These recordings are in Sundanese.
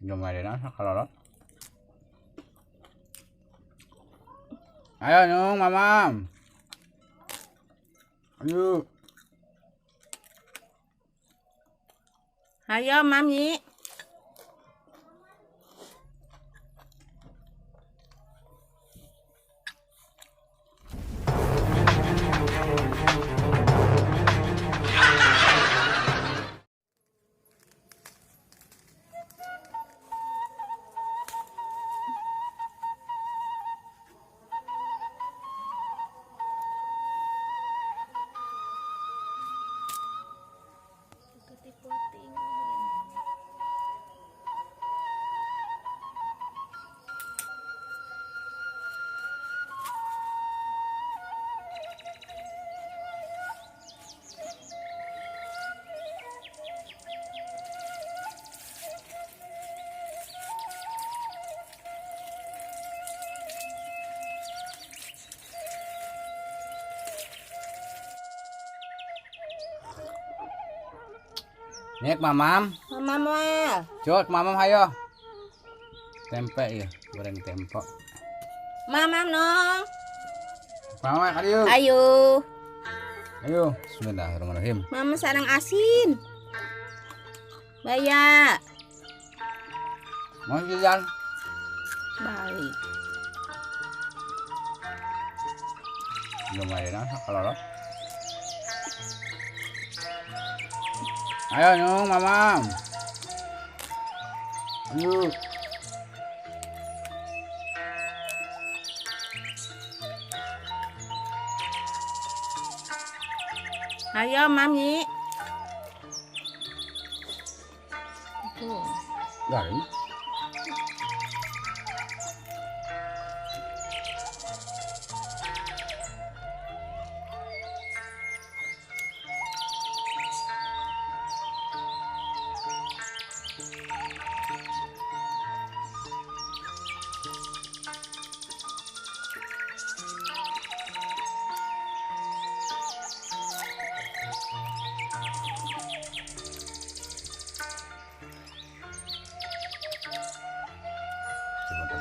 Lumayan sa kalorot. Ayo nung mamam. Ayo. Ayo mami. Nek mamam. Mamam wah. Cot mamam hayo. Tempe ya, goreng tempe. Mamam no. Mamam ayo. Ayo. Ayo, bismillahirrahmanirrahim. Mama sarang asin. Baya. Mau jalan. Baik. Lumayan kalau. Ayo nung mamam. Ayo. Ayo mami. Garing.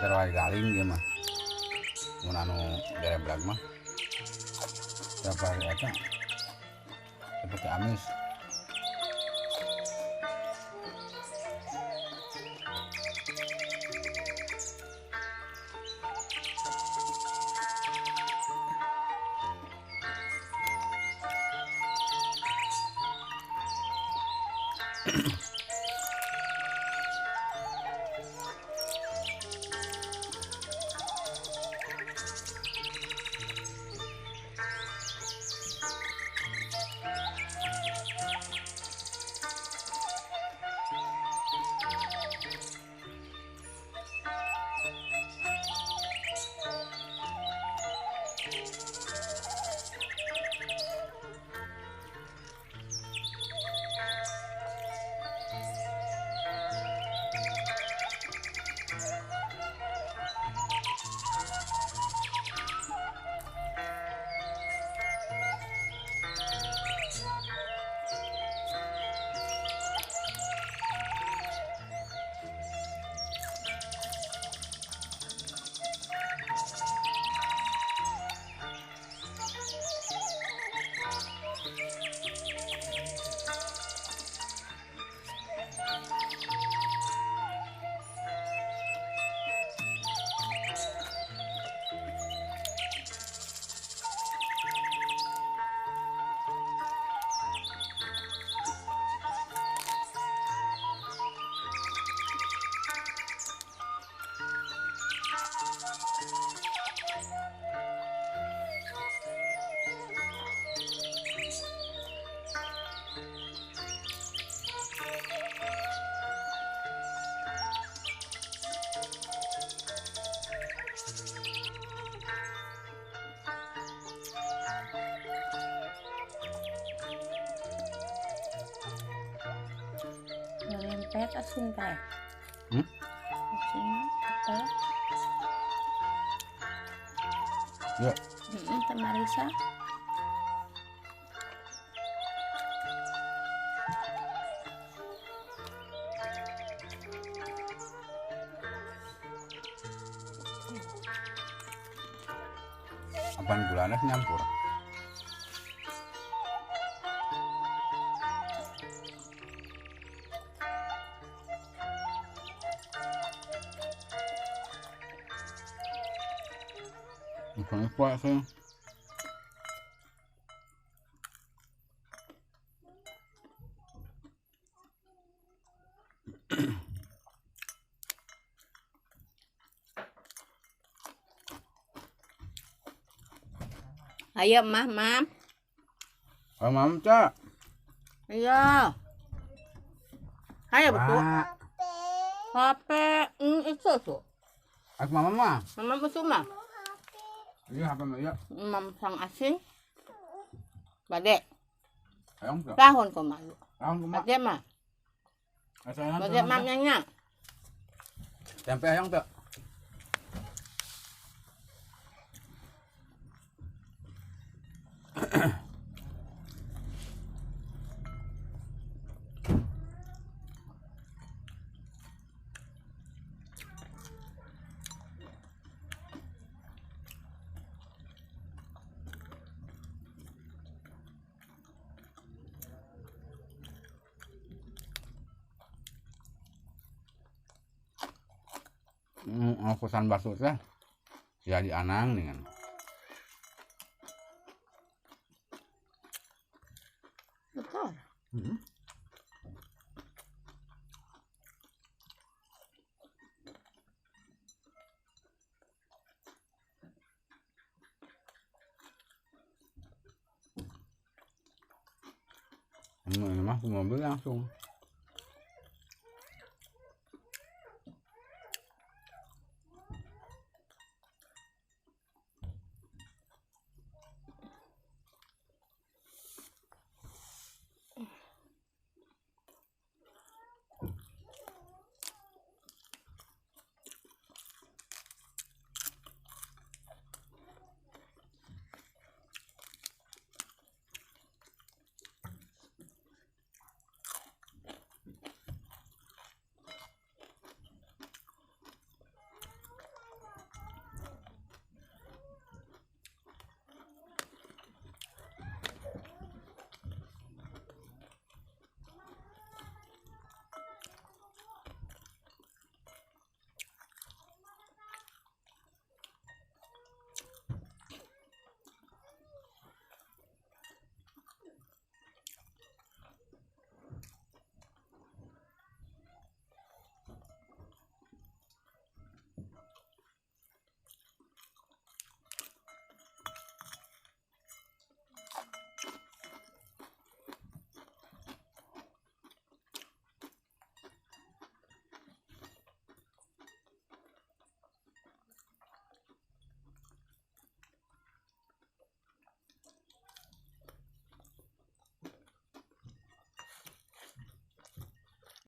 Terlalu garing dia mah, mun anu gerebrag mah, siapa eta seperti amis. Lempet asin teh. Asin teh. Ya. Teh Marisa. Apaan gulana nyampur. Bukan kuat sih. Ayo mah, mam. Ayo mam, Cak. Ayo. Ayo betul. HP, itu tuh. Aku mama mah. Mama betul mah. Iya, HP mah iya. Mam sang asin. Badek. Ayong enggak. Tahun kok malu. Tahun kok Badek mah. Badek mam nyanyi. Tempe ayong tuh. Angkusan bakso teh jadi anang dengan betul. Ini mah mobil langsung.